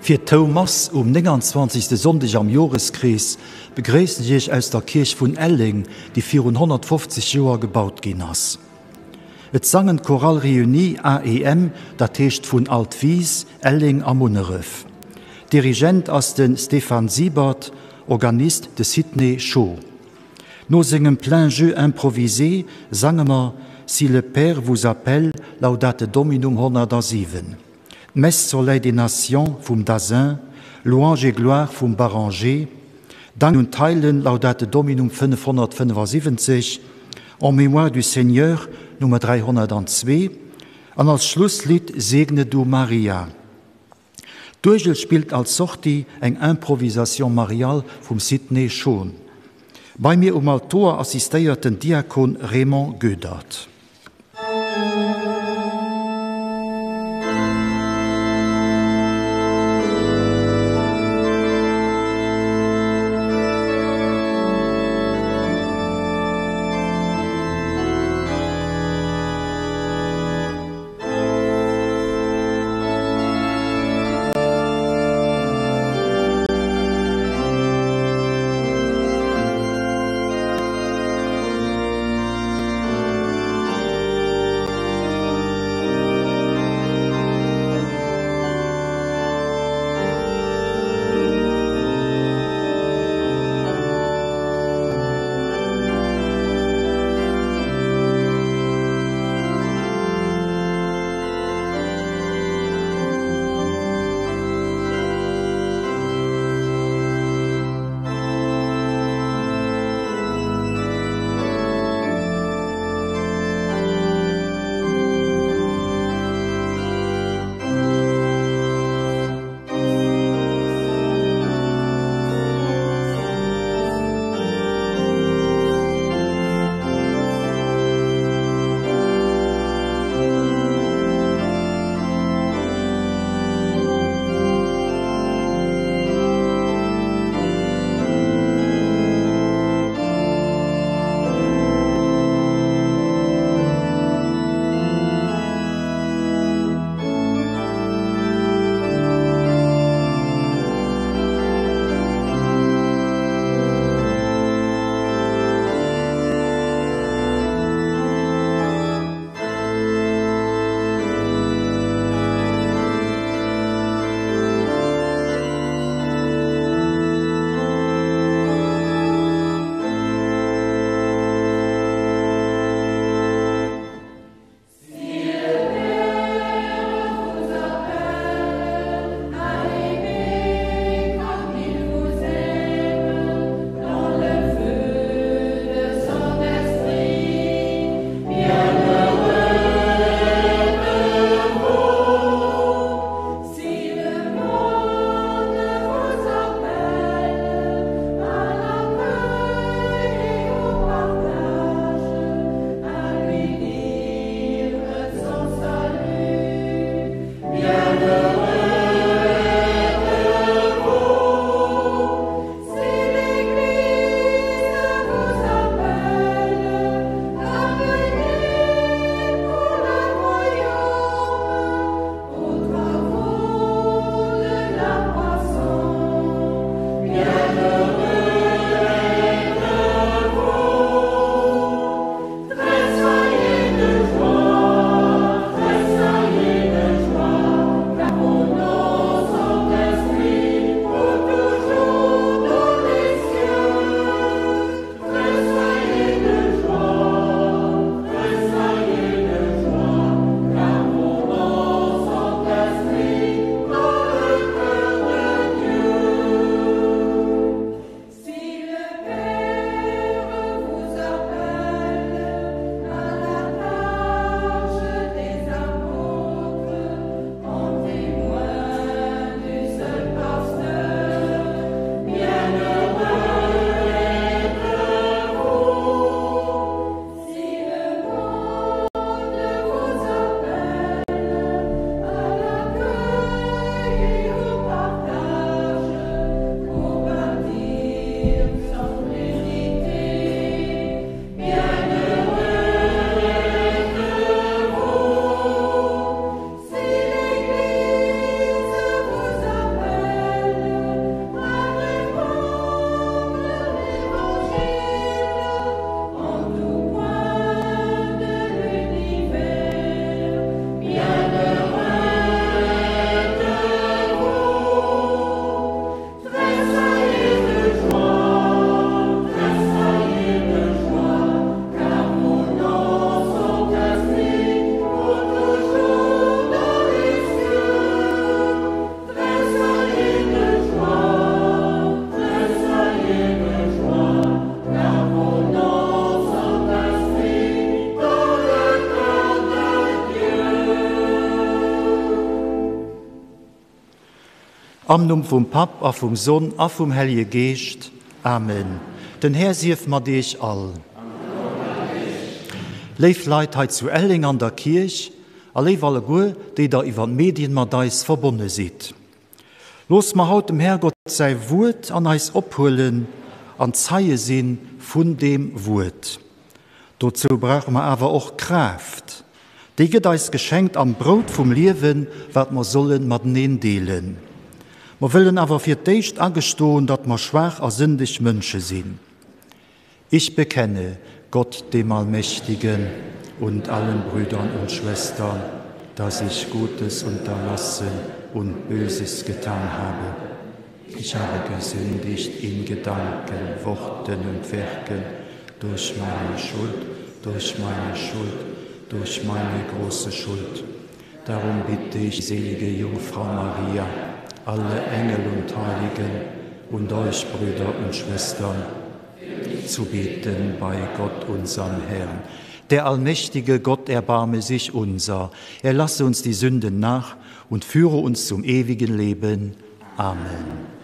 Fir d'Houmass um 29. Sonndeg am Joreskrees begréissen ech Iech aus der Kierch vun Elleng, déi virun 150 Joer gebaut ginn ass. Et sangen d'Chorale Réunie AEM, dat heescht vun Altwis, Elleng a Munneref. Dirigent ass de Stéphane Siebert, Organist de Sidney Scho. No sengem Plein jeu improvisé sange mer Si le Père vous appelle, Laudate Dominum 107. D'Messe Soleil des Nations vum Dazin, Louange et gloire vum Baranger, Dank un d'Heilen, Laudate Dominum 575, En mémoire du Seigneur Nummer 302 an als Schlusslidd Segne du Maria. D'Uergel spillt als Sortie eng Improvisation mariale vum Sidney Schon. Bei mir um Altoer assistéiert den Diakon Raymond Goedert. Am Numm vum Papp a vum Sonn a vum Hellje Geescht. Amen. Den Här sief mat Iech all. Léif Leit hei zu Elleng an der Kierch a léif alleguer, déi der iwwer d'Medien mat eis verbonne sidd. Looss mer haut dem Härgott säi Wuert an eis ophuelen an Zeie si vun deem Wuert. Dozou brauche mer awer och Kraaft. Déi gëtt eis geschenkt am Brout vum Liewen, wat mer solle mateneen deelen. Mer wëllen awer fir d'éischt agestoen, datt mer schwaach a sëndeg Mënsche sinn. Ich bekenne Gott, dem Allmächtigen, und allen Brüdern und Schwestern, dass ich Gutes unterlassen und Böses getan habe. Ich habe gesündigt in Gedanken, Worten und Werken, durch meine Schuld, durch meine Schuld, durch meine große Schuld. Darum bitte ich, selige Jungfrau Maria, alle Engel und Heiligen und euch Brüder und Schwestern, zu beten bei Gott unserem Herrn. Der allmächtige Gott erbarme sich unser, er lasse uns die Sünden nach und führe uns zum ewigen Leben. Amen.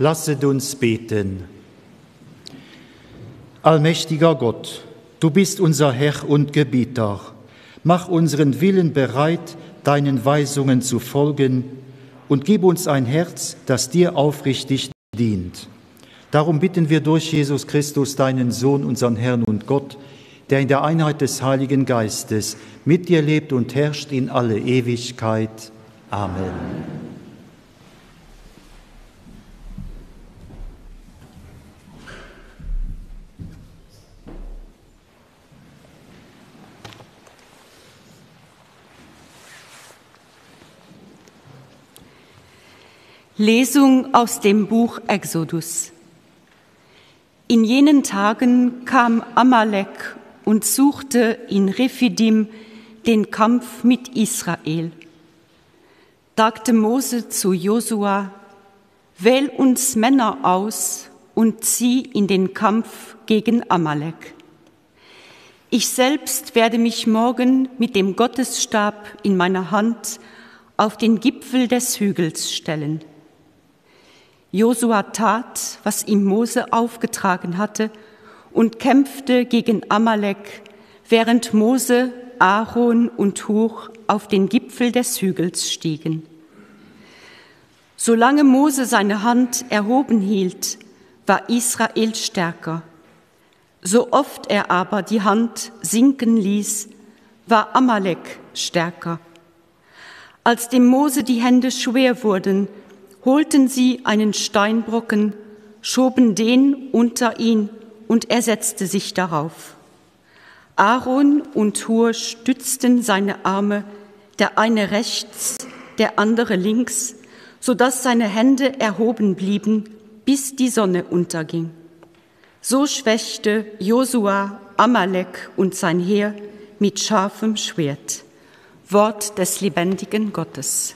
Lasset uns beten. Allmächtiger Gott, du bist unser Herr und Gebieter. Mach unseren Willen bereit, deinen Weisungen zu folgen und gib uns ein Herz, das dir aufrichtig dient. Darum bitten wir durch Jesus Christus, deinen Sohn, unseren Herrn und Gott, der in der Einheit des Heiligen Geistes mit dir lebt und herrscht in alle Ewigkeit. Amen. Lesung aus dem Buch Exodus. In jenen Tagen kam Amalek und suchte in Rephidim den Kampf mit Israel. Sagte Mose zu Josua: Wähl uns Männer aus und zieh in den Kampf gegen Amalek. Ich selbst werde mich morgen mit dem Gottesstab in meiner Hand auf den Gipfel des Hügels stellen. Josua tat, was ihm Mose aufgetragen hatte, und kämpfte gegen Amalek, während Mose, Aaron und Huch auf den Gipfel des Hügels stiegen. Solange Mose seine Hand erhoben hielt, war Israel stärker. So oft er aber die Hand sinken ließ, war Amalek stärker. Als dem Mose die Hände schwer wurden, holten sie einen Steinbrocken, schoben den unter ihn und er setzte sich darauf. Aaron und Hur stützten seine Arme, der eine rechts, der andere links, so dass seine Hände erhoben blieben, bis die Sonne unterging. So schwächte Josua Amalek und sein Heer mit scharfem Schwert. Wort des lebendigen Gottes.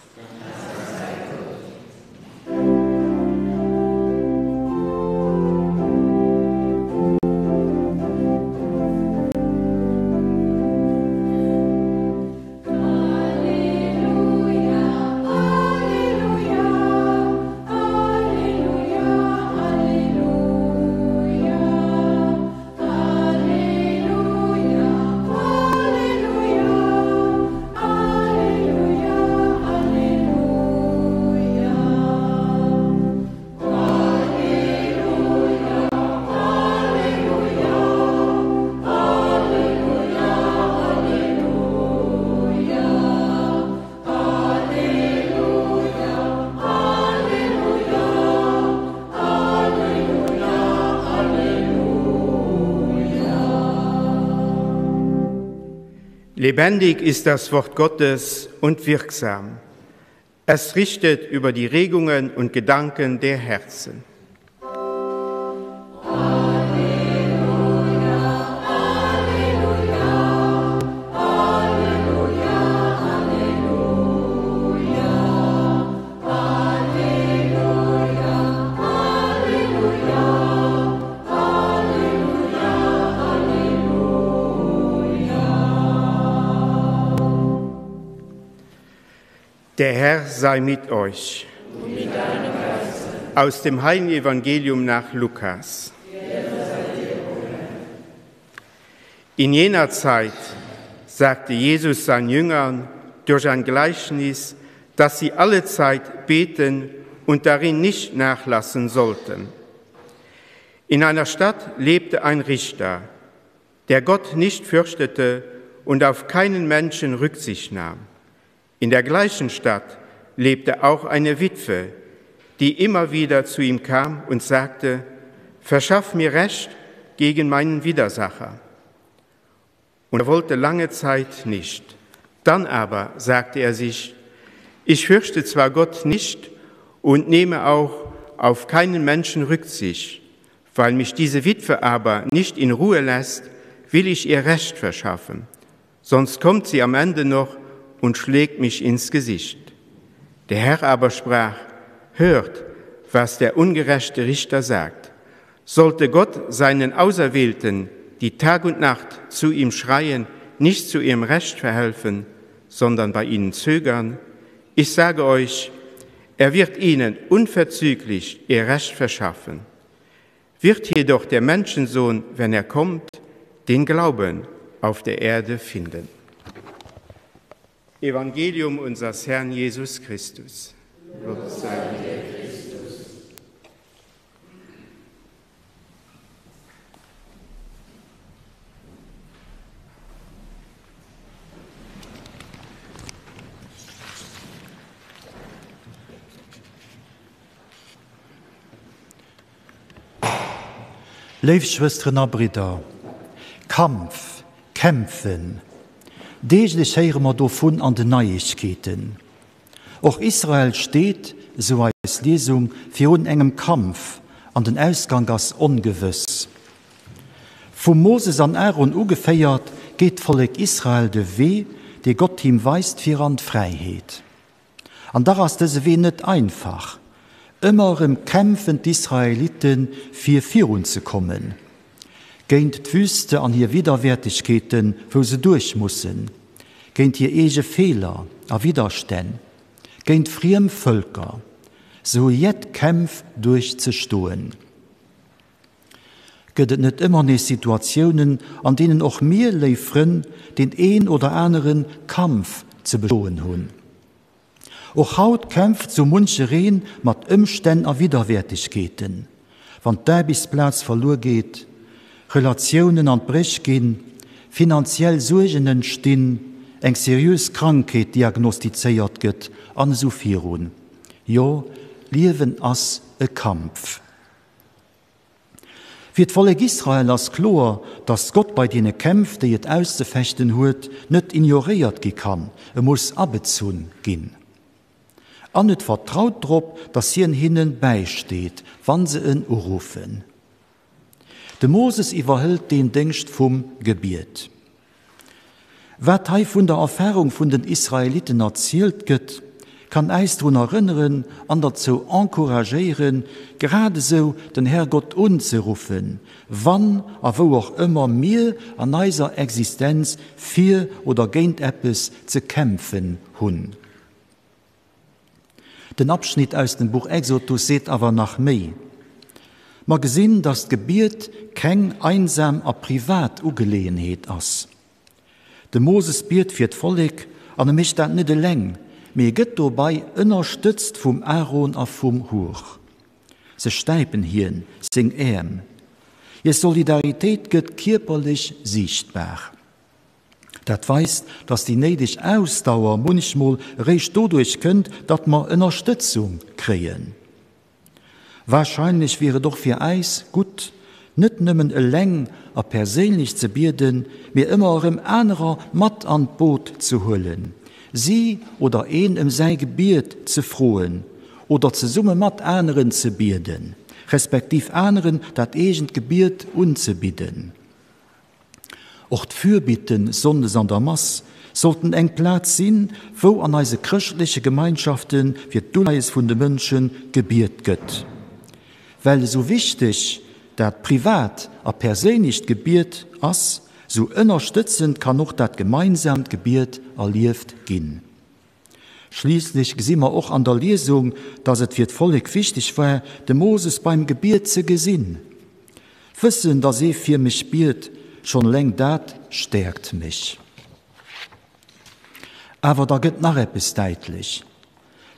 Lebendig ist das Wort Gottes und wirksam. Es richtet über die Regungen und Gedanken der Herzen. Der Herr sei mit euch. Und mit deinem Geiste. Aus dem Heiligen Evangelium nach Lukas. In jener Zeit sagte Jesus seinen Jüngern durch ein Gleichnis, dass sie alle Zeit beten und darin nicht nachlassen sollten. In einer Stadt lebte ein Richter, der Gott nicht fürchtete und auf keinen Menschen Rücksicht nahm. In der gleichen Stadt lebte auch eine Witwe, die immer wieder zu ihm kam und sagte: Verschaff mir Recht gegen meinen Widersacher. Und er wollte lange Zeit nicht. Dann aber sagte er sich: Ich fürchte zwar Gott nicht und nehme auch auf keinen Menschen Rücksicht, weil mich diese Witwe aber nicht in Ruhe lässt, will ich ihr Recht verschaffen. Sonst kommt sie am Ende noch und schlägt mich ins Gesicht. Der Herr aber sprach: Hört, was der ungerechte Richter sagt. Sollte Gott seinen Auserwählten, die Tag und Nacht zu ihm schreien, nicht zu ihrem Recht verhelfen, sondern bei ihnen zögern? Ich sage euch, er. Er wird ihnen unverzüglich ihr Recht verschaffen. Wird jedoch der Menschensohn, wenn er kommt, den Glauben auf der Erde finden. Evangelium unseres Herrn Jesus Christus. Lob sei dir, Christus. Léif Schwësteren a Bridder, Kampf, kämpfen, deeglech héiere mer dovun an den Neiegkeeten. Och Israel steet, esou eis Liesung, virun engem Kampf an den Ausgank ass ongewëss. Vum Moses an Aaron ugeféiert, geet d'Vollek Israel de Wee, dee Gott him weist, fir an d'Fräiheet. An dach ass dëse Wee net einfach. Ëmmer erëm kämpfen d'Israelite fir virunzekommen. Géint d'Wüste an hir Widderwäertegkeeten, wou se duerch mussen, géint hir eege Feeler a Widderstänn, géint friem Vëlker. Se hu jett Kämpf duerchzestoen. Gëtt et net ëmmer nees Situatiounen, an deenen och mir, léif Frënn, deen een oder anere Kampf ze bestoen hunn? Och haut kämpft sou munchereen mat Ëmstänn a Widderwäertegkeeten, wann d'Aarbechtsplaz verluer geet, Relatiounen an d'Bréch ginn, finanziell Suergen entstinn, eng seriös Krankheet diagnostizéiert gëtt an esou virun. Jo, d'Liewen ass e Kampf. Fir d'Vollek Israel ass kloer, datt Gott bei deene Kämpf, déi et auszefechten huet, net ignoréiert gi kann, e muss abezunn ginn. An et vertraut drop, datt hien hinne bäisteet, wann se en uruffen. De Moses iwwerhëlt deen Déngscht vum Gebiet. Wat hei vun der Erfarung vun den Israeliten erzielt gëtt, kann äis drun erënneren an derzou encouragéieren, grad esou den Herrgott unzeruffen, wann a wou och ëmmer mir an eiser Existenz fir oder géint eppes ze kämpfen hunn. Den Abschnitt aus dem Buch Exodus seet awer nach méi. Mer gesinn, datt d'Gebiet keng einsam a privat Ugeleeënheet ass. De Moses biet fir d'Vollek an e mécht dat net eleng, mee e gëtt dobei ënnerstëtzt vum Aaron a vum Hur. Se stäipen hien seng Äerm. Hir Solidaritéit gëtt kierperlech siichtbar. Dat weist, dass déi néideg Ausdauer munchmol eréischt doduerch kënnt, datt mer Ënnerstëtzung kréien. Wahrscheinlech wier et och fir äis gutt, net nëmmen eleng a perséinlech ze bieden, mee ëmmer erëm anerer mat an d'Boot ze huelen, si oder een ëm säi Gebiet ze froen oder zesumme mat aneren ze bieden, respektiv aneren dat eegent Gebiet unzebidden. Och d'Fürbitten sonndes an der Mass sollten eng Plaz sinn, wou an eise chrëschtleche Gemeinschafte fir d'Uleies vun de Mënsche gebiet gëtt. Well esou wichteg dat privat a perséinlecht Gebiet ass, sou ënnerstëtzend kann och dat gemeinsaamt Gebiet erlieft ginn. Schliisslech gesi mer och an der Liesung, dass et fir d'Vollek wichteg war, de Moses beim Gebiet ze gesinn. Wëssen, dass ee fir mech biet, schonn eleng dat stäerkt mech. Awer da gëtt nach eppes däitlech,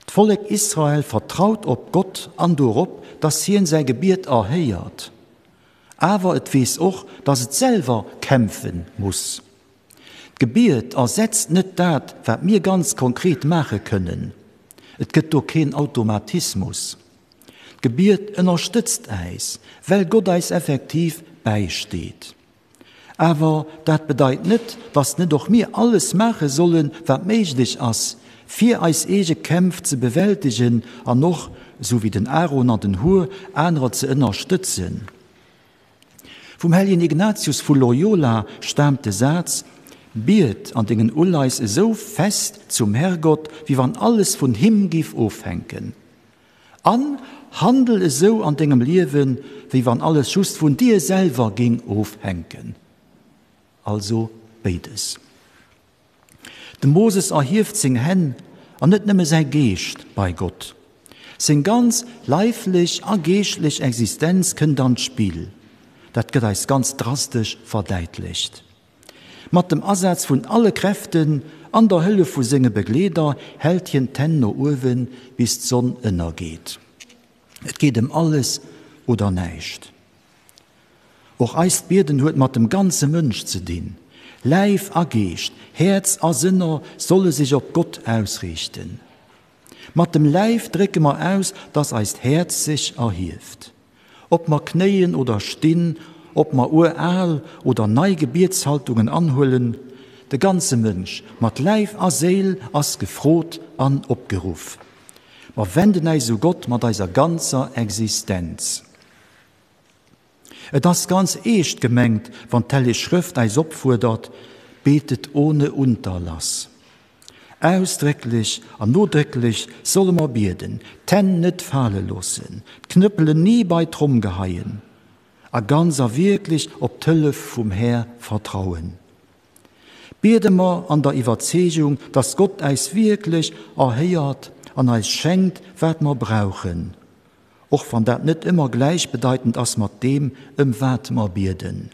D'Vollek Israel vertraut op Gott an dorop, dass hien säi Gebiet erhéiert. Awer et weess och, dass et selwer kämpfe muss. D'Gebiet ersetzt net dat, wat mir ganz konkret maache kënnen. Et gëtt do keen Automatismus. D'Gebiet ënnerstëtzt äis, well Gott eis effektiv bäisteet. Awer dat bedeit net, dass net och mir alles maache sollen, wat méiglech ass, fir eis eege Kämpf ze bewältegen an och, esou wéi den Aaron an den Hur, anerer ze ënnerstëtzen. Vum helljen Ignatius vu Loyola staamt de Saz, Biet an dengen Uleis esou fest zum Herrgott, wéi wann alles vun him giff ofhänken. An handel esou an dengem Liewen, wéi wann alles just vun dir selwer ging ofhänken. Also béides. De Moses erhieft seng Hänn an net nëmme säi Geescht bei Gott. Seng ganz leiflech a geeschtlech Existenz kënnt an d'Spill. Dat gëtt eis ganz drastesch verdäitlecht. Mat dem Asaz vun alle Kräften an der Hëllef vu senge Begleeder hält hien d'Hänn no uewen, bis d'Sonn ënnergeet. Et geet ëm alles oder näischt. Och eist Bieden huet mat dem ganze Mënsch ze dinn. Läif a Geescht, Häerz a Sënner solle sech op Gott ausriichten. Mat dem Läif drécke mer aus, dass eist Häerz sech erhieft. Ob mer knéien oder stinn, ob mer ural oder nei Gebietshaltungen anhuelen, de ganze Mënsch mat Läif a Séil ass gefrot an opgeruff. Mer wenden äis u Gott mat eiser ganzer Existenz. Et ass ganz eescht gemengt, wann d'Helleg Schrëft äis opfuerdert, Betet ohne Unterlass. Ausdrécklech an nodrécklech solle mer bieden, d'Hänn net fale loossen, d'Knëppelen ni bei d'Tromm geheien a ganz a wierklech op d'Hëllef vum Här vertrauen. Biede mer an der Iwwerzeegung, dass Gott äis wierklech erhéiert an eis schenkt, wat mer brauchen, och wann dat net ëmmer gläichbedeitend ass mat deem, ëm wat mer bieden.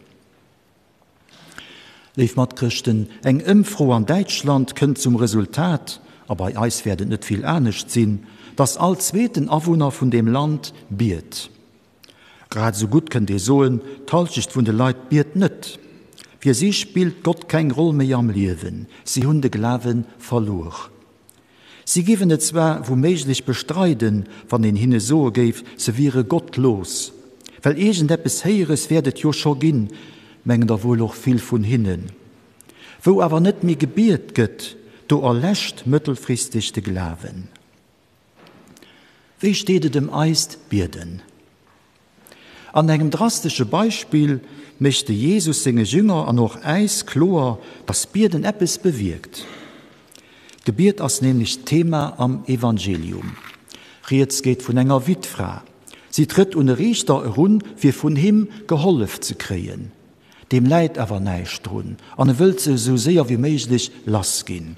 Léif Matchrëschten, eng Ëmfro an Däitschland kënnt zum Resultat, a bei eis wäert et net vill anescht sinn, dass all zweeten Awunner vun deem Land biet. Grad esou gutt kënnt ee soen, d'Halschecht vun de Leit biet net. Fir si spillt Gott keng Roll méi am Liewen, si hunn de Glawe verluer. Si géiwen et zwar wou méiglech bestreiden, wann een hinne soe géif, se wiere gottlos, well iergendeppes Héieres wäert et jo scho ginn, mengen der wuel och vill vun hinnen. Wou awer net méi gebiet gëtt, do erläscht mëttelfristeg de Glawen. Wéi steet et ëm eist Bieden? An engem drastesche Beispill mécht de Jesus senge Jünger an och äis kloer, dass Bieden eppes bewierkt. D'Gebiet ass nämlech d'Thema am Evangelium. Rieds geet vun enger Wittfra. Si trëtt un e Riichter erun, fir vun him gehollef ze kréien. Deem läit awer näischt drun an e wëllt se esou séier wéi méiglech lass ginn.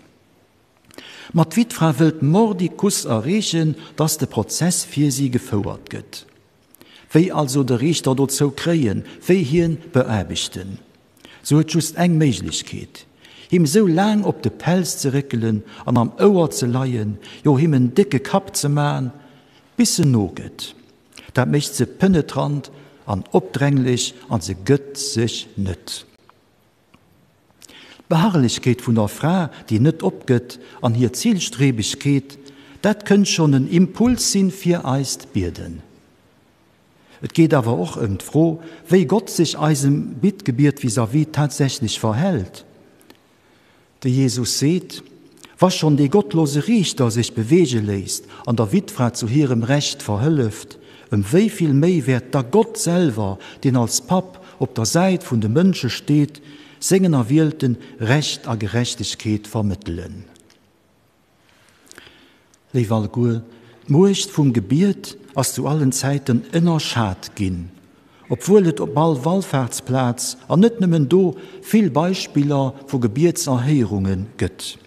Ma d'Wittfra wëllt mordicus erreechen, dass de Prozess fir si gefouert gëtt. Wéi also de Riichter dozou kréien, wéi hien beaarbechten? Se huet just eng Méiglechkeet, him sou laang op de Pelz ze réckelen an am Ouer ze leien, jo him en décke Kapp ze man, bis en nogëtt. Dat mécht se penetrant an opdränglech an se gëtt sech net. D'Beharrlechkeet vun der Fra, déi net opgëtt, an hir Zilstrebegkeet, dat kënnt schonn en Impuls sinn fir eist Bieden. Et geet awer och ëm d'Fro, wéi Gott sech eisem Bittgebiet vis-à-vis tatsächlech verhält. De Jesus seet, Wa schonn dee gottlose Riichter sech beweege léisst an der Wittfra zu hirem Recht verhëlleft, ëm wéi vill méi wäert da Gott selwer, deen als Papp op der Säit vun de Mënsche steet, sengen Erwielten Recht a Gerechtegkeet vermëttelen? Léif alleguer, d'Muecht vum Gebiet ass zu allen Zäiten ënnerschat ginn, obwuel et op all Wallfahrtsplaz, an net nëmmen do, vill Beispiller vu Gebietserhéierunge gëtt.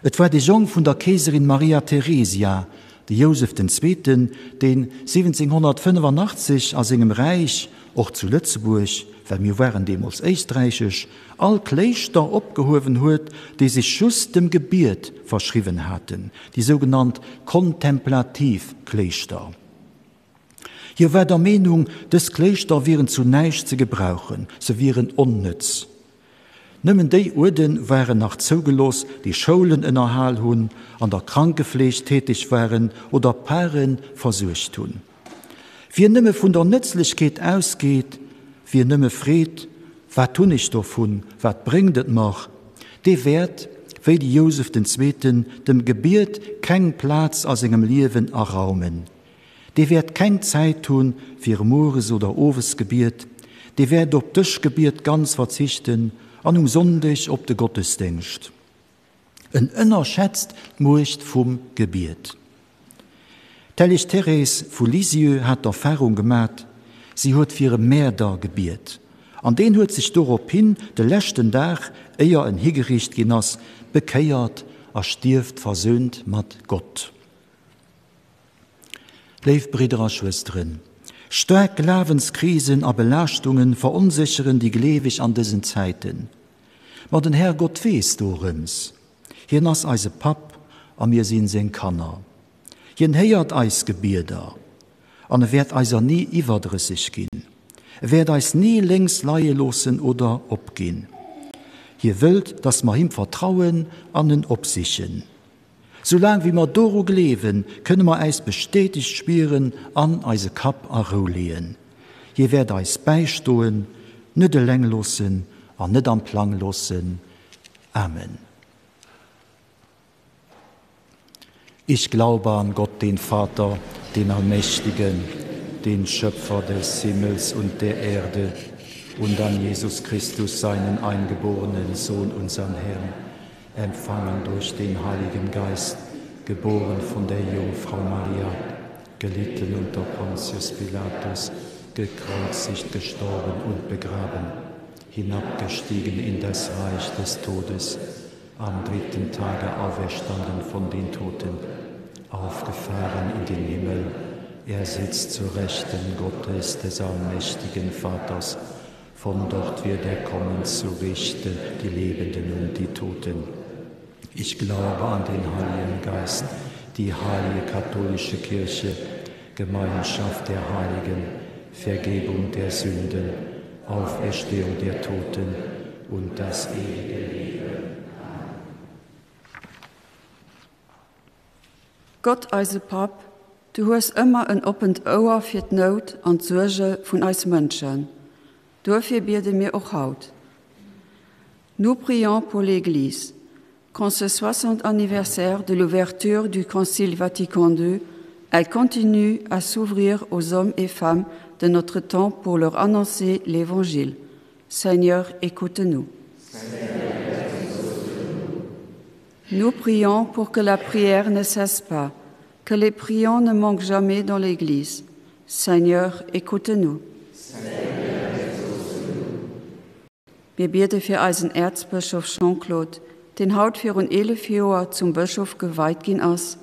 Et war de Jong vun der Keeserin Maria Theresia, de Jousef den Zweeten, deen 1785 a sengem Räich, och zu Lëtzebuerg, well mir waren deemools éisträichesch, all Kléischter opgehuewen huet, déi sech just dem Gebiet verschriwwen haten, déi sougenannt kontemplativ Kléischter. Hie war der Meenung, dës Kléischter wieren zu näischt ze gebrauchen, se wieren onnëtz. Nëmmen déi Uerde waren nach zougelooss, déi Schoulen ënnerhal hunn, an der Krankefleeg täteg waren oder Pare versuergt hunn. Wien nëmme vun der Nëtzlechkeet ausgeet, wien nëmme freet, Wat hunn ech dovun, wat bréngt et mer, dee wäert, wéi de Jousef den Zweeten, dem Gebiet keng Plaz a sengem Liewen araumen. Dee wäert keng Zäit hunn fir e Mueres oder Owesgebiet, dee wäert op d'Dëschgebiet ganz verzichten an um Sonndeg op de Gottesdéngscht. En ënnerschätzt d'Muecht vum Gebiet. D'helleg Thérèse vu Lisieux hat d'Erfarung gemat, si huet fir e Mäerder gebiet, an deen huet sech dorophin de leschten Dag, éier en higeriicht ginn ass, bekéiert a stierft versöhnt mat Gott. Léif Bridder a Schwësteren, staark Glawenskrisen a Belaaschtungen veronsécheren déi Gleeweg an dësen Zäiten. Ma den Härgott weess dorëms. Hien ass eise Papp a mir sinn seng Kanner. Hien héiert eis Gebieder an e wäert eiser ni iwwerdrësseg ginn. E wäert eis ni lénks leie loossen oder opginn. Hie wëllt, dass mer him vertrauen an en opsichen. Soulaang wéi mer doru gleewen, kënne mer äis bestätegt spieren an eise Kapp a Rou leeën. Hie wäert eis bäistoen, net eleng loossen an net am Plang loossen. Amen. Ich glaube an Gott, den Vater, den Allmächtigen, den Schöpfer des Himmels und der Erde, und an Jesus Christus, seinen eingeborenen Sohn, unseren Herrn, empfangen durch den Heiligen Geist, geboren von der Jungfrau Maria, gelitten unter Pontius Pilatus, gekreuzigt, gestorben und begraben, hinabgestiegen in das Reich des Todes, am dritten Tage auferstanden von den Toten, aufgefahren in den Himmel, er sitzt zu Rechten Gottes des allmächtigen Vaters, von dort wird er kommen zu richten die Lebenden und die Toten. Ich glaube an den Heiligen Geist, die heilige katholische Kirche, Gemeinschaft der Heiligen, Vergebung der Sünden, Auferstehung der Toten und das ewige Leben. Gott eise Papp, du hues ëmmer en oppent Ouer fir d'Nout an d'Suerge vun eis Mënschen. Duerfir biede mir och haut. Nous prions pour l'Église, qu'en ce 60 anniversaire de l'ouverture du Concile Vatican II, elle continue à s'ouvrir aux hommes et femmes de notre temps pour leur annoncer l'Évangile. Seigneur, écoute-nous. Nous prions pour que la prière ne cesse pas, que les priants ne manquent jamais dans l'Église. Seigneur, écoute-nous. Mir biede fir eisen Äerzbëschof Jean-Claude, deen haut virun 11 Joer zum Bëschof geweit ginn ass,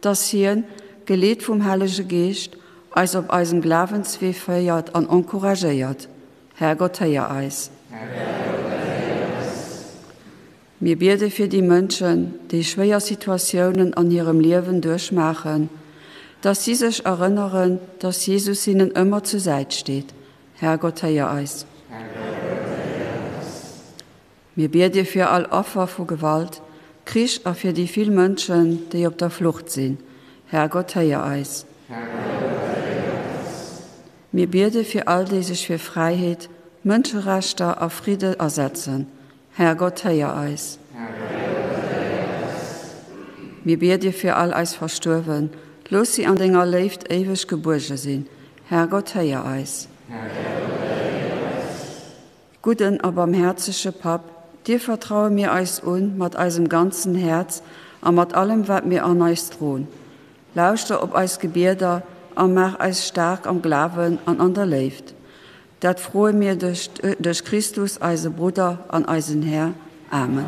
dass hien, geleet vum Hellege Geescht, eis op eisem Glawenswee féiert an encouragéiert. Härgott, héier eis. Mir biede fir déi Mënschen, déi schwéier Situatiounen an hirem Liewen duerchmaachen, dass si sech erënneren, dass Jesus hinnen ëmmer zur Säit steet. Härgott, héier eis. Mir biede fir all Affer vu Gewalt, Krich a fir déi vill Mënschen, déi op der Flucht sinn. Härgott, héier eis. Mir biede fir all déi sech fir Fräiheet, Mënscherechter a Fridde asetzen. Härgott, héier eis. Mir biede fir all eis Verstuerwen, looss si an denger Léift éiweg gebuerge sinn. Härgott, héier eis. Gudden a barmhäerzege Papp, dir vertraue mir eis un mat eisem ganzen Häerz a mat allem wat mir an eis droen. Lauschter op eis Gebieder a maach eis staark am Glawen an an der Léift. Dat froe mir dech duerch Christus, eise Brudder an eisen Här. Amen.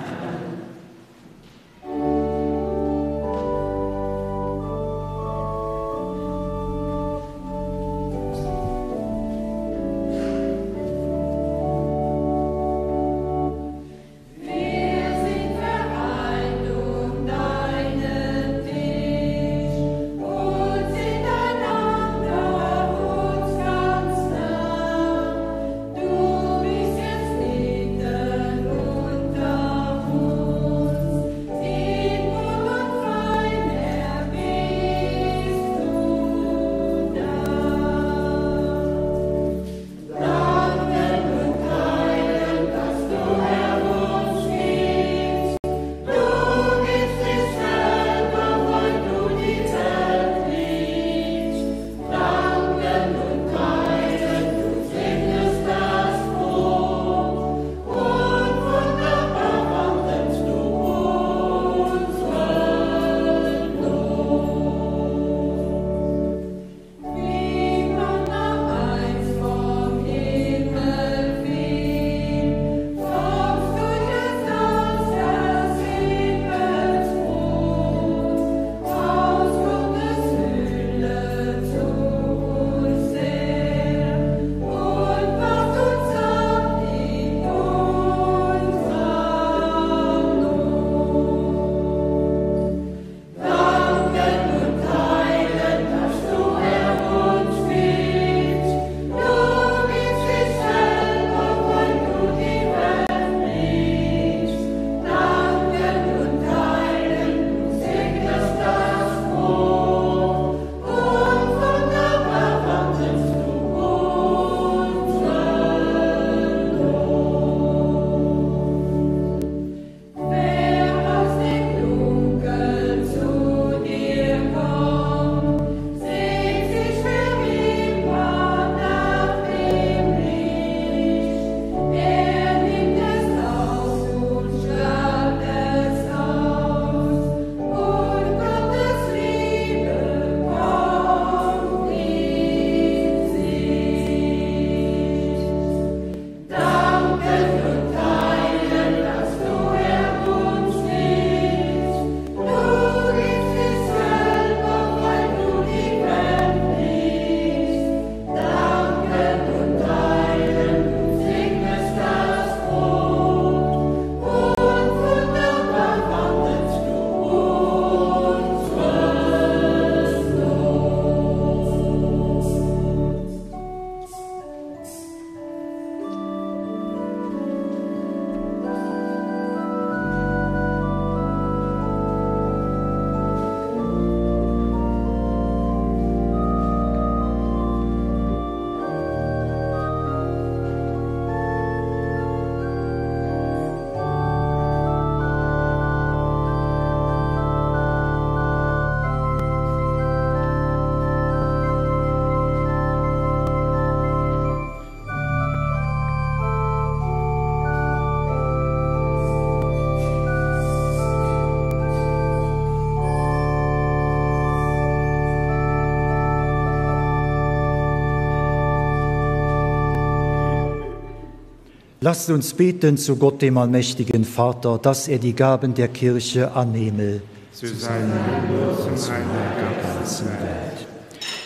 Lasst uns beten zu Gott dem allmächtigen Vater, dass er die Gaben der Kirche annehme zu seinem und zum Heil der ganzen Welt.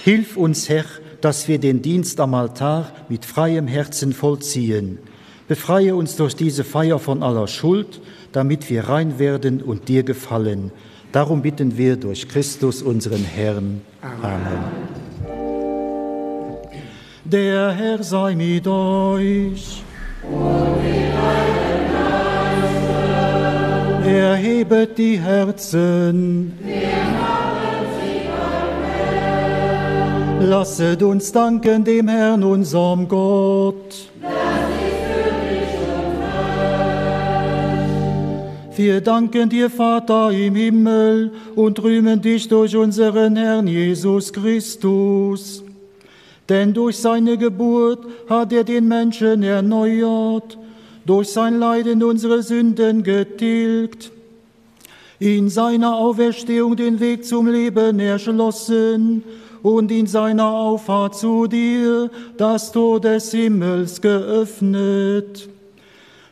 Hilf uns, Herr, dass wir den Dienst am Altar mit freiem Herzen vollziehen. Befreie uns durch diese Feier von aller Schuld, damit wir rein werden und dir gefallen. Darum bitten wir durch Christus unseren Herrn. Amen. Amen. Der Herr sei mit euch. Und mit deinem Geiste. Erhebet die Herzen. Wir haben sie beim Herrn. Lasset uns danken dem Herrn, unserem Gott. Das ist würdig und recht. Wir danken dir, Vater im Himmel, und rühmen dich durch unseren Herrn Jesus Christus. Denn durch seine Geburt hat er den Menschen erneuert, durch sein Leiden unsere Sünden getilgt, in seiner Auferstehung den Weg zum Leben erschlossen und in seiner Auffahrt zu dir das Tor des Himmels geöffnet.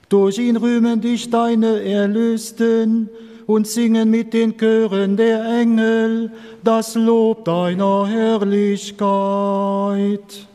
Durch ihn rühmen dich deine Erlösten und singen mit den Chören der Engel das Lob deiner Herrlichkeit.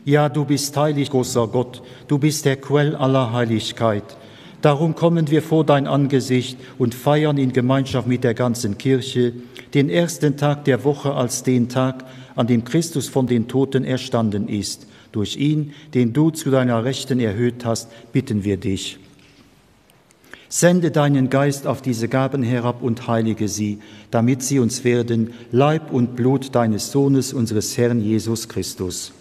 Ja, du bist heilig, großer Gott, du bist der Quell aller Heiligkeit. Darum kommen wir vor dein Angesicht und feiern in Gemeinschaft mit der ganzen Kirche den ersten Tag der Woche als den Tag, an dem Christus von den Toten erstanden ist. Durch ihn, den du zu deiner Rechten erhöht hast, bitten wir dich. Sende deinen Geist auf diese Gaben herab und heilige sie, damit sie uns werden Leib und Blut deines Sohnes, unseres Herrn Jesus Christus.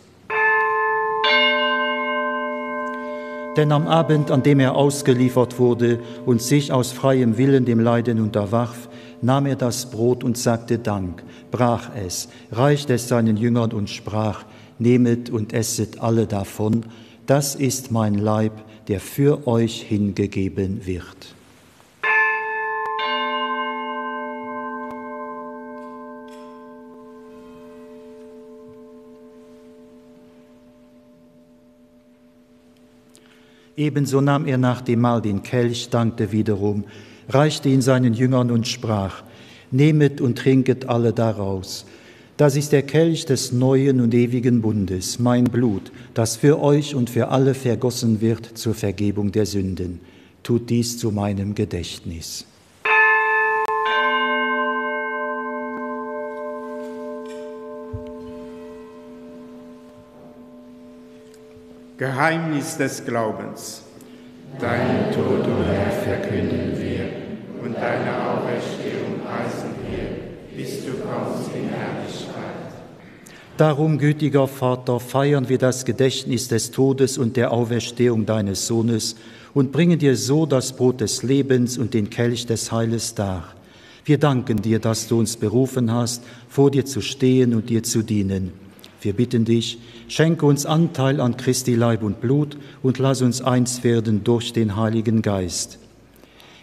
Denn am Abend, an dem er ausgeliefert wurde und sich aus freiem Willen dem Leiden unterwarf, nahm er das Brot und sagte Dank, brach es, reichte es seinen Jüngern und sprach: Nehmet und esset alle davon, das ist mein Leib, der für euch hingegeben wird. Ebenso nahm er nach dem Mahl den Kelch, dankte wiederum, reichte ihn seinen Jüngern und sprach: Nehmet und trinket alle daraus. Das ist der Kelch des neuen und ewigen Bundes, mein Blut, das für euch und für alle vergossen wird zur Vergebung der Sünden. Tut dies zu meinem Gedächtnis. Geheimnis des Glaubens. Deinen Tod, o Herr, verkünden wir und deine Auferstehung preisen wir, bis du kommst in Herrlichkeit. Darum, gütiger Vater, feiern wir das Gedächtnis des Todes und der Auferstehung deines Sohnes und bringen dir so das Brot des Lebens und den Kelch des Heiles dar. Wir danken dir, dass du uns berufen hast, vor dir zu stehen und dir zu dienen. Wir bitten dich, schenke uns Anteil an Christi Leib und Blut und lass uns eins werden durch den Heiligen Geist.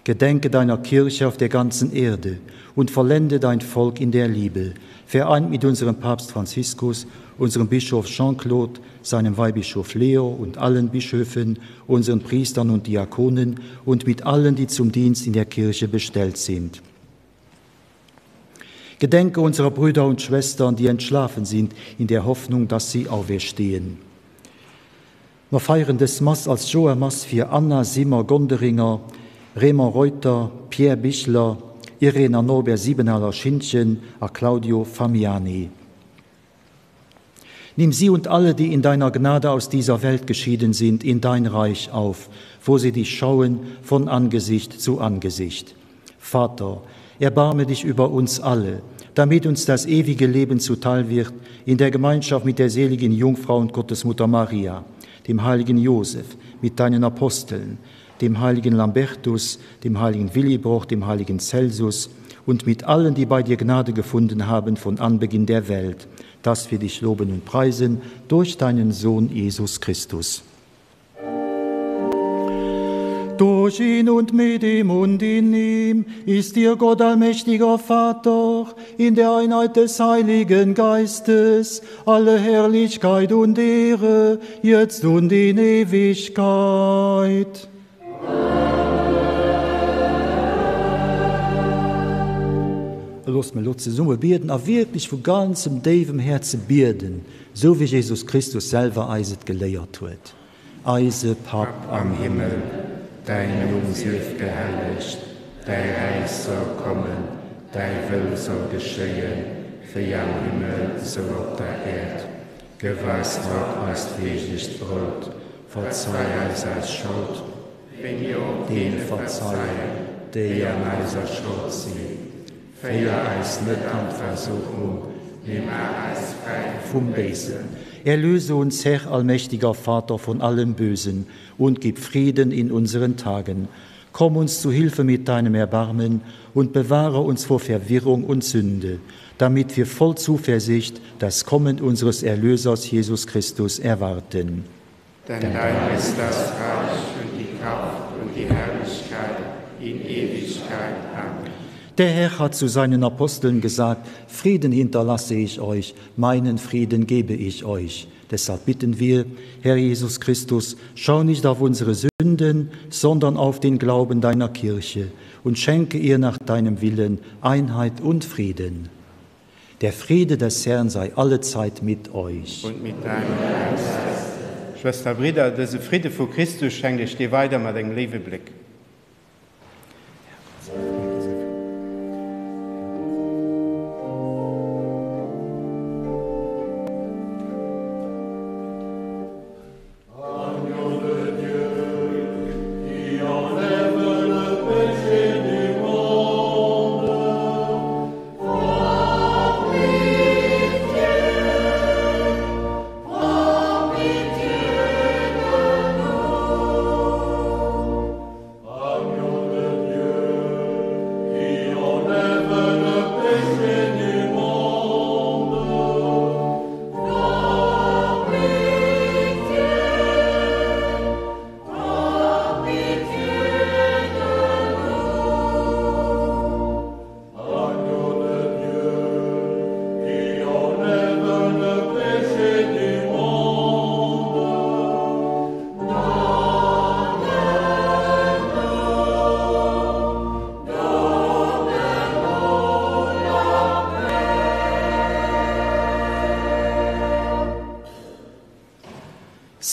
Gedenke deiner Kirche auf der ganzen Erde und vollende dein Volk in der Liebe, vereint mit unserem Papst Franziskus, unserem Bischof Jean-Claude, seinem Weihbischof Leo und allen Bischöfen, unseren Priestern und Diakonen und mit allen, die zum Dienst in der Kirche bestellt sind. Gedenke unserer Brüder und Schwestern, die entschlafen sind, in der Hoffnung, dass sie auferstehen. Mer feieren dës Mass als Joermass fir Anna Simmer-Gonderinger, Raymond Reuter, Pierre Bichler, Irene an Norbert Siebenaler-Schintgen a Claudio Famiani. Nimm sie und alle, die in deiner Gnade aus dieser Welt geschieden sind, in dein Reich auf, wo sie dich schauen von Angesicht zu Angesicht. Vater, erbarme dich über uns alle, damit uns das ewige Leben zuteil wird in der Gemeinschaft mit der seligen Jungfrau und Gottesmutter Maria, dem heiligen Josef, mit deinen Aposteln, dem heiligen Lambertus, dem heiligen Willibrord, dem heiligen Celsus und mit allen, die bei dir Gnade gefunden haben von Anbeginn der Welt, dass wir dich loben und preisen durch deinen Sohn Jesus Christus. Durch ihn und mit ihm und in ihm ist dir Gott allmächtiger Vater in der Einheit des Heiligen Geistes alle Herrlichkeit und Ehre jetzt und in Ewigkeit. Loosst mer elo zesumme bieden a wierklech vu ganzem déiwem Häerze bieden, sou wéi Jesus Christus selwer eis et geléiert huet. Eise Papp am Himmel, däin Numm sief gehellegt, däi Räich soll kommen, däi Wëll soll geschéien, wéi am Himmel, sou op der Äerd. Gëff eis haut eist deeglecht Brout. Verzei eis eis Schold, wéi mir och deene verzeien, déi an eiser Schold sinn. Féier eis net an d'Versuchung, mee maach eis fräi vum Béisen. Erlöse uns, Herr, allmächtiger Vater, von allem Bösen und gib Frieden in unseren Tagen. Komm uns zu Hilfe mit deinem Erbarmen und bewahre uns vor Verwirrung und Sünde, damit wir voll Zuversicht das Kommen unseres Erlösers Jesus Christus erwarten. Denn dein ist das Reich und die Kraft und die Herrlichkeit in Ewigkeit. Amen. Der Herr hat zu seinen Aposteln gesagt, Frieden hinterlasse ich euch, meinen Frieden gebe ich euch. Deshalb bitten wir, Herr Jesus Christus, schau nicht auf unsere Sünden, sondern auf den Glauben deiner Kirche und schenke ihr nach deinem Willen Einheit und Frieden. Der Friede des Herrn sei allezeit mit euch. Und mit deinem Geist. Schwëster a Bridder, dëse Fridde vu Christus schenkt iech dee weider mat engem léiwe Bléck.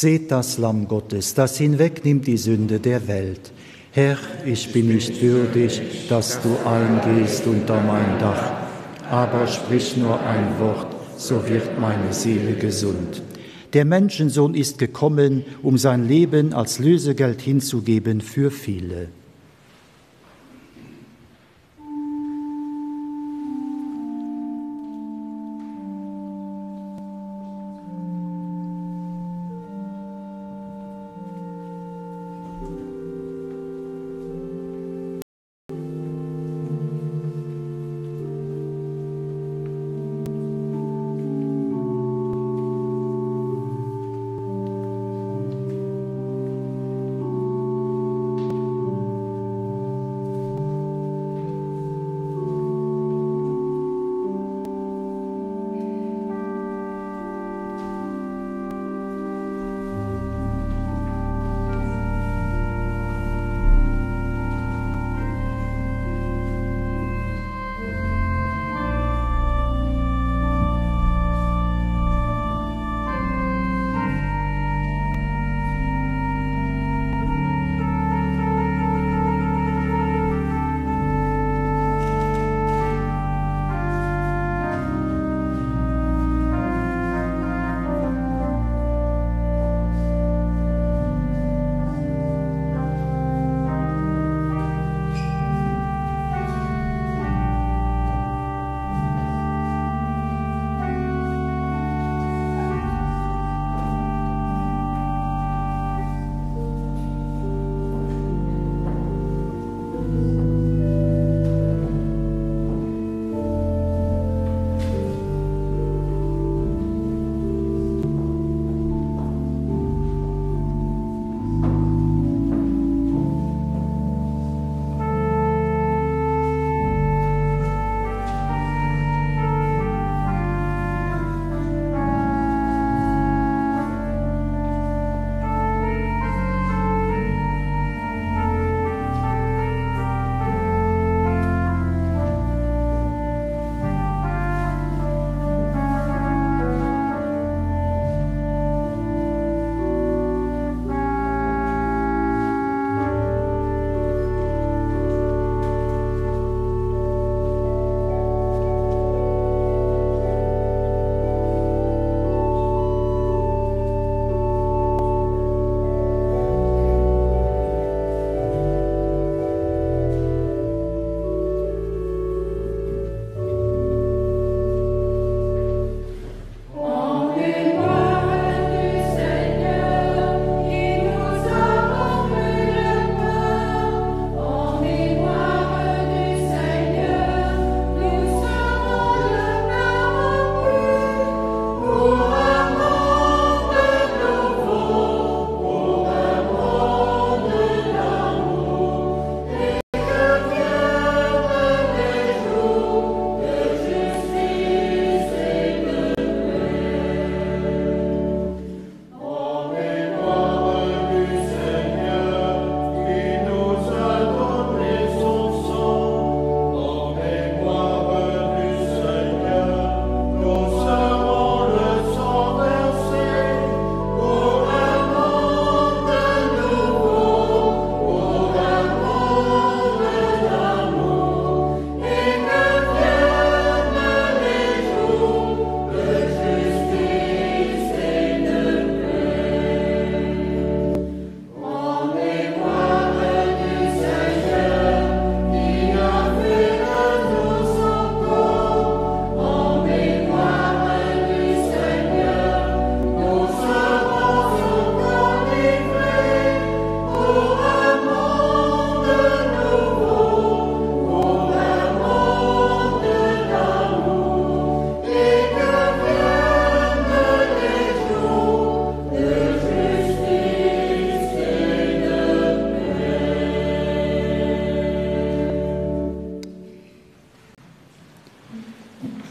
Seht das Lamm Gottes, das hinwegnimmt die Sünde der Welt. Herr, ich bin nicht würdig, dass du eingehst unter mein Dach, aber sprich nur ein Wort, so wird meine Seele gesund. Der Menschensohn ist gekommen, um sein Leben als Lösegeld hinzugeben für viele.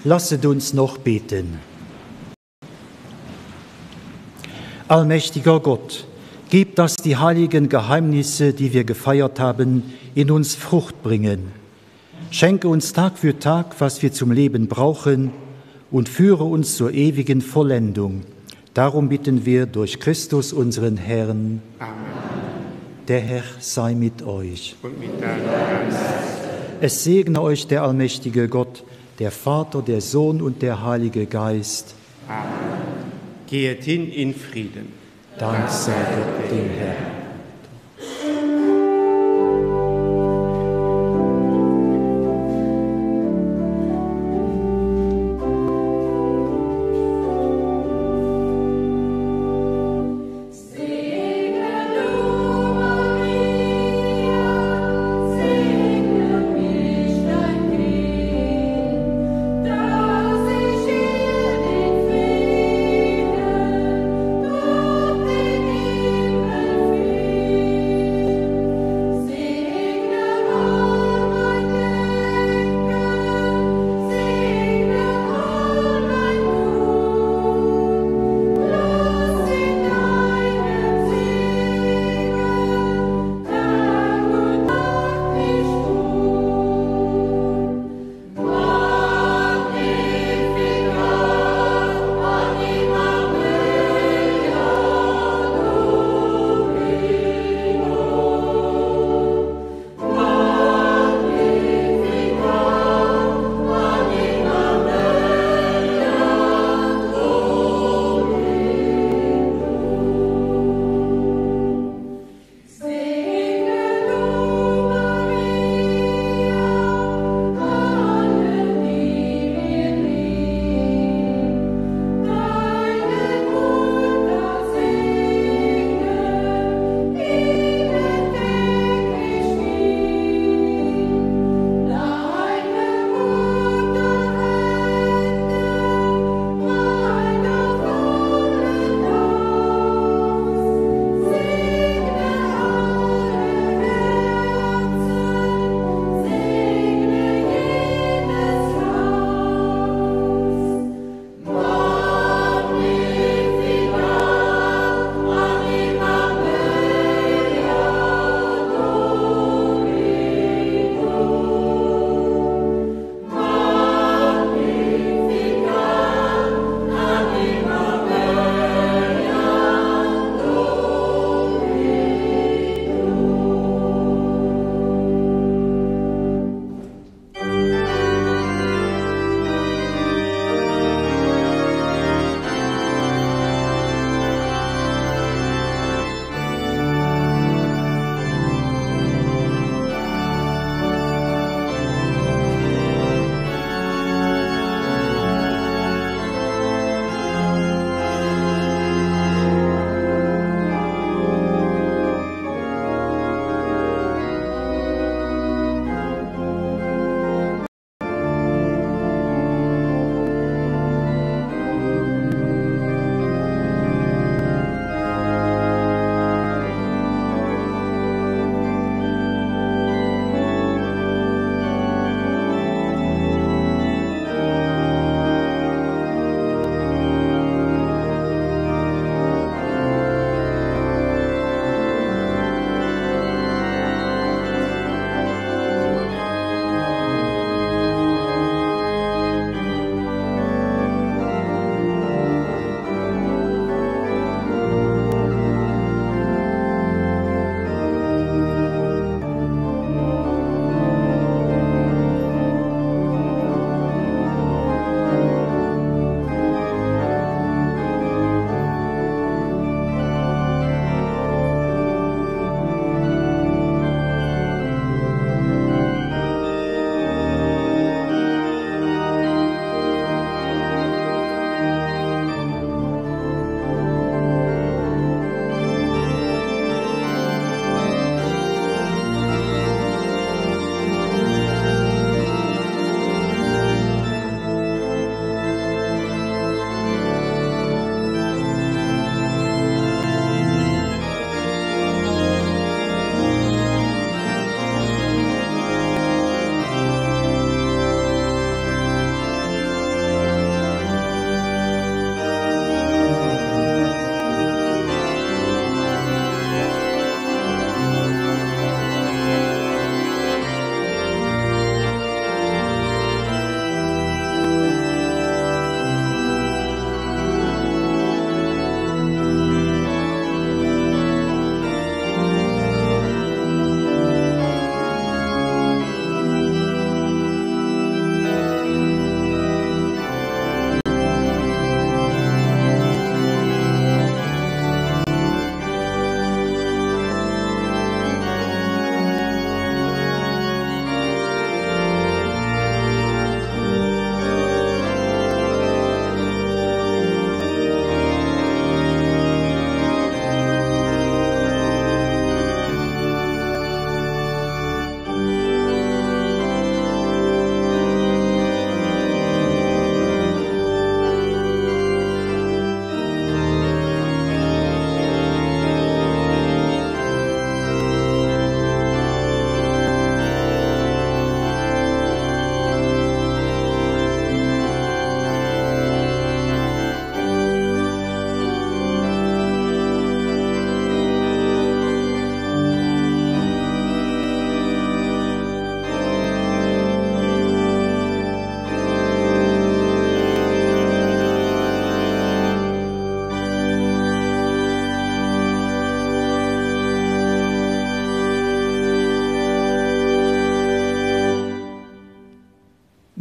Lasset uns noch beten. Allmächtiger Gott, gib, dass die heiligen Geheimnisse, die wir gefeiert haben, in uns Frucht bringen. Schenke uns Tag für Tag, was wir zum Leben brauchen, und führe uns zur ewigen Vollendung. Darum bitten wir durch Christus unseren Herrn. Amen. Der Herr sei mit euch. Und mit deinem Geist. Es segne euch der allmächtige Gott, der Vater, der Sohn und der Heilige Geist. Amen. Gehet hin in Frieden. Dank sei Gott dem Herrn.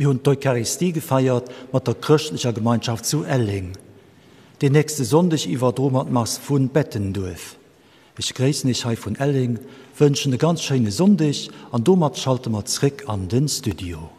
Mir hunn d'Eucharistie gefeiert mat der chrëschtlecher Gemeinschaft zu Elleng. Den nächste Sonndeg iwwerdroe mer d'Mass vu Bettenduerf. Ech gréissen Iech hei vun Elleng, wënschen e ganz schéine Sonndeg an domat schalte mer zréck an den Studio.